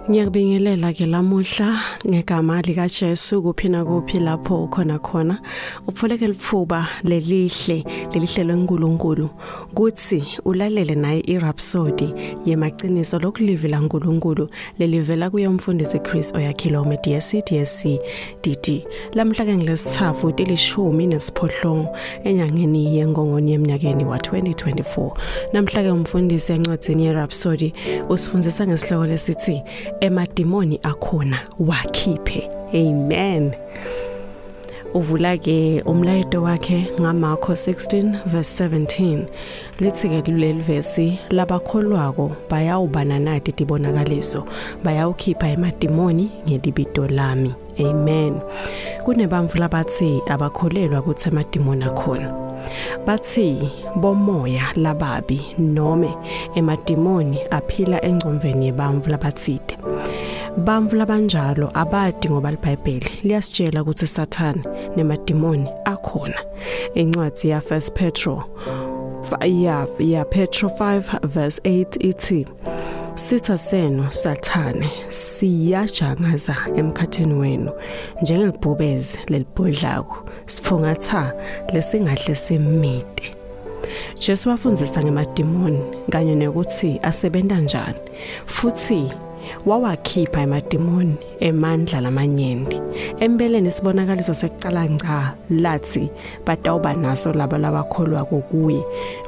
Ngiyakubingelela ke lamuhla ngegama lika Jesu kuphi na kuphi lapho ukhona khona. Upfoleke litfuba lelihle lelihle leNkulunkulu kuthi ulalele naye iRhapsody yemaqiniso lokulivi laNkulunkulu lelivela kuye umfundisi Chris Oyakhilome DSC DSC DD. Lamhla ke ngilesithafu tilishumi nesiphohlongo enyangeni yengongoni yeminyakeni wa-2024. Namhla ke umfundisi encwadzini yeRhapsody usifundzisa ngesihloko lesithi emadimoni akhona wakhiphe. Amen. Uvula ke umlayeto wakhe ngaMarko 16 verse 17. Lithi ke kuleli vesi labakholwako bayawubana nati tibonakaliso bayawukhipha emadimoni ngelibito lami. Amen. Kunebantfu labatsi abakholelwa kutsi emadimoni akhona. Batsi bomoya lababi nome emadimoni aphila engcondvweni yebantfu labatsite. Bantfu labanjalo abati ngoba liBhayibheli liyasitshela kutsi Sathane nemadimoni akhona. Incwadzi ya 1 Petro ya Petro 5 verse 8 ithi Sitha senu Sathane siyajangaza emkhathini wenu njengelibhubezi lelibhodlako sifungatha lesingahle simite. Jesu wafundzisa ngemadimoni kanye nekuthi asebenta njani futhi wawakhipha emadimoni emandla lamanyenti. Empeleni isibonakaliso sekucala ngca lathi batawuba naso labo labakholwa kuye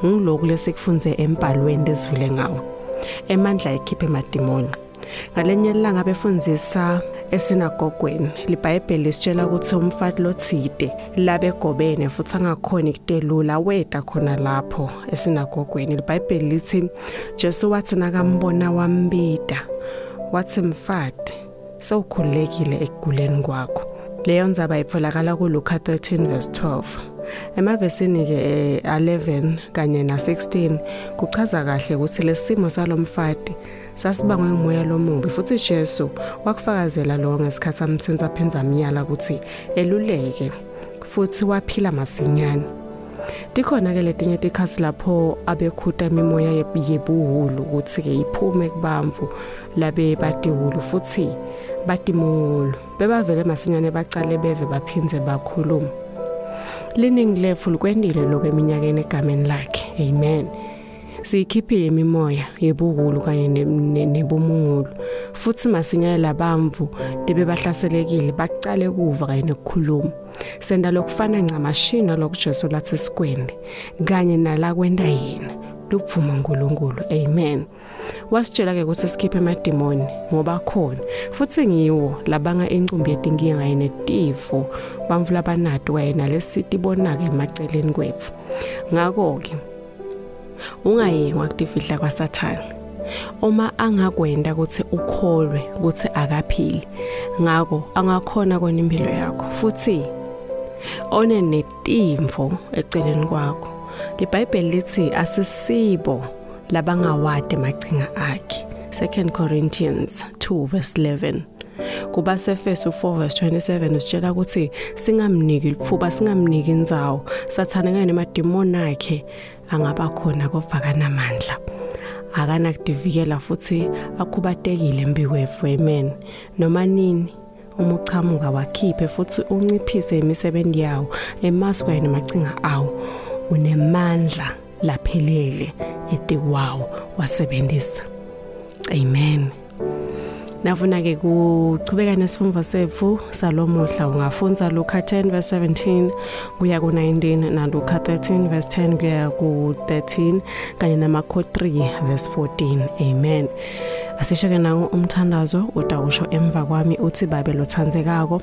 ngiloku lesikufundze embhalweni lesivule ngawo. Emandla ekhipha emadimoni. Ngalenye ilanga befundzisa esinagogweni liBhayibheli lisitshela ukuthi umfati lotsite labegobene futhi angakhoni kutelula weta khona lapho esinagogweni. LiBhayibheli lithi Jesu wathi nakambona wambita wathi mfati sewukhululekile ekuguleni kwakho. Leyo ndzaba itfolakala kuLuka 13 verse 12. Emavesini ke 11 kanye na-16 kuchaza kahle ukuthi lesimo salomfati sasibangwe ngumoya lomubi futhi Jesu wakufakazela lokho ngesikhathi amthinta phinza amyala ukuthi eluleke futhi waphila masinyane. Tikhona ke letinye tikhathi lapho abekhuta imimoya yebuhulu ukuthi ke iphume kubamvu labe batihulu futhi batimungulu bebavele masinyane bacale beve baphindze bakhuluma. Liningi letfu likwentile lokho eminyakeni egameni lakhe. Amen. Siyikhiphile imimoya yebuhulu kanye nebumungulu futhi masinyane labamvu lebebahlaselekile bacale kuva kanye nekukhuluma. Senta lokufana ncamashi naloku Jesu lathi sikwente kanye nalakwenta yena. Lubvumo uNkulunkulu. Amen. Wasitshela ke ukuthi sikhiphe emadimoni ngoba khona futhi ngiwo labanga incumbi yetinkinga kanye netifo bantfu labanato kanye nalesitibonake emaceleni kwetfu. Ngako-ke ungayengwa kutifihla kwaSathane. Uma angakwenta ukuthi ukholwe ukuthi akaphili, ngako angakhona kona impilo yakho futhi one netimvo eceleni kwakho. LiBhayibheli lithi asisibo labangawadi emachinga akhe. 2 Corinthians 2 verse 11. KubaseEfesu 4 verse 27 usitshela ukuthi singamniki litfuba singamniki indzawo. Sathane kanye nemadimoni akhe angaba khona kodvwa akanamandla. Akanakutivikela futhi akhubatekile embikwefu. Amen. Noma nini uma uchamuka wakhiphe futhi unciphise imisebenzi yawo emasu kanye namachinga awo unemandla laphelele etikwawo wasebenzisa. Amen. Nafuna ke kuchubeka nesifundvo setfu salomuhla ungafundza Luka 10 verse 17 kuya ku-19 na Luka 13 verse 10 kuya ku-13 kanye naMarko 3 verse 14. Amen. Asisho ke nangu umthandazo utawusho emva kwami uthi babe lothandzekako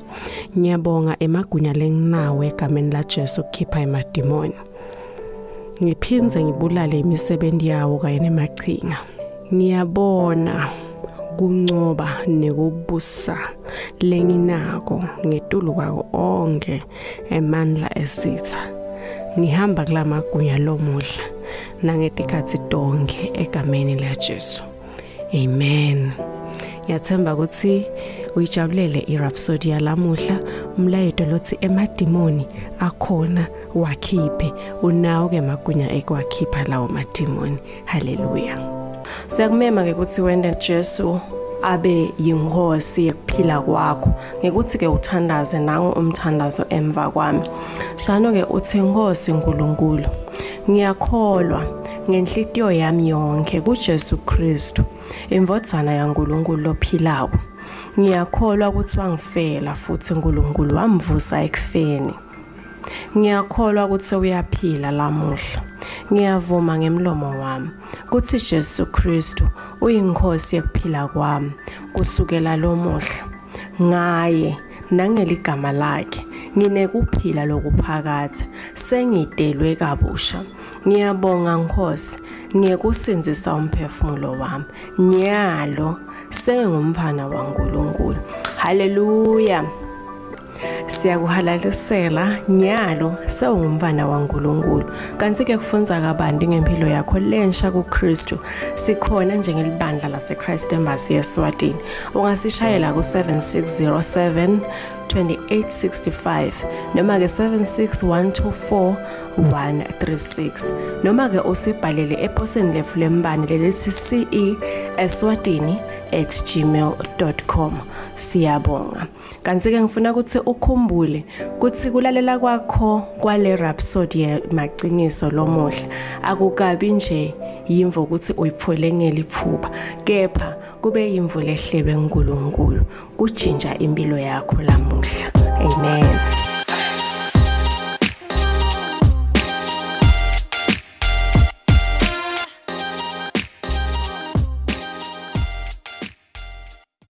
ngiyabonga emagunya lenginawo egameni la Jesu kukhipha emadimoni. Ngiphindze ngibulale imisebenzi yawo kanye nemachinga. Ngiyabona kuncoba nekubusa lenginako ngetulu kwako onke emandla esitha. Ngihamba kulamagunya lomuhla nangetikhatsi tonkhe egameni la Jesu. Amen. Ngiyathemba ukuthi uyijabulele iRhapsody yalamuhla umlayeto lothi emadimoni akhona wakhiphe unawo ke magunya ekwakhipha lawo madimoni. Haleluya. Siyakumema ke ukuthi wende Jesu Abe yinkosi yekuphila kwakho ngekuthi ke uthandaze nangu umthandazo emva kwami. Shano ke uthi, Nkosi uNkulunkulu, ngiyakholwa ngenhlitiyo yami yonke kuJesu Kristu, indvodzana yaNkulunkulu lophilako. Ngiyakholwa ukuthi wangifela futhi uNkulunkulu wamvusa ekufeni. Ngiyakholwa ukuthi uyaphila lamuhla. Ngiyavuma ngemlomo wami kutsi Jesu Kristu uyinkosi yekuphila kwami kusukela lomuhla. Ngaye nangeligama lakhe nginekuphila lokuphakadze, sengidelwe kabusha. Ngiyabonga Nkosi ngekusindzisa umphefumulo wami. Nyalo sengumfana waNkulunkulu. Haleluya. Siyakuhalalisela nyalo sewungumfana waNkulunkulu. Kanti ke kufundza kabanti ngempilo yakho lensha kuKristu, sikhona njengelibandla laseChrist Embassy eSwatini. Ungasishayela ku 7607 2865 noma ke 76124 136, noma ke usibhalele eposeni letfu lembane lelithi ceSwatini@gmail.com. Siyabonga. Kanti ke ngifuna ukuthi ukhumbule ukuthi kulalela kwakho kwale Rhapsody yemaciniso lomuhla akukabi nje yimvo ukuthi uyiphole ngeliphuba, kepha kube yimvo lehlelwe uNkulunkulu kujinja impilo yakho lamuhla. Amen.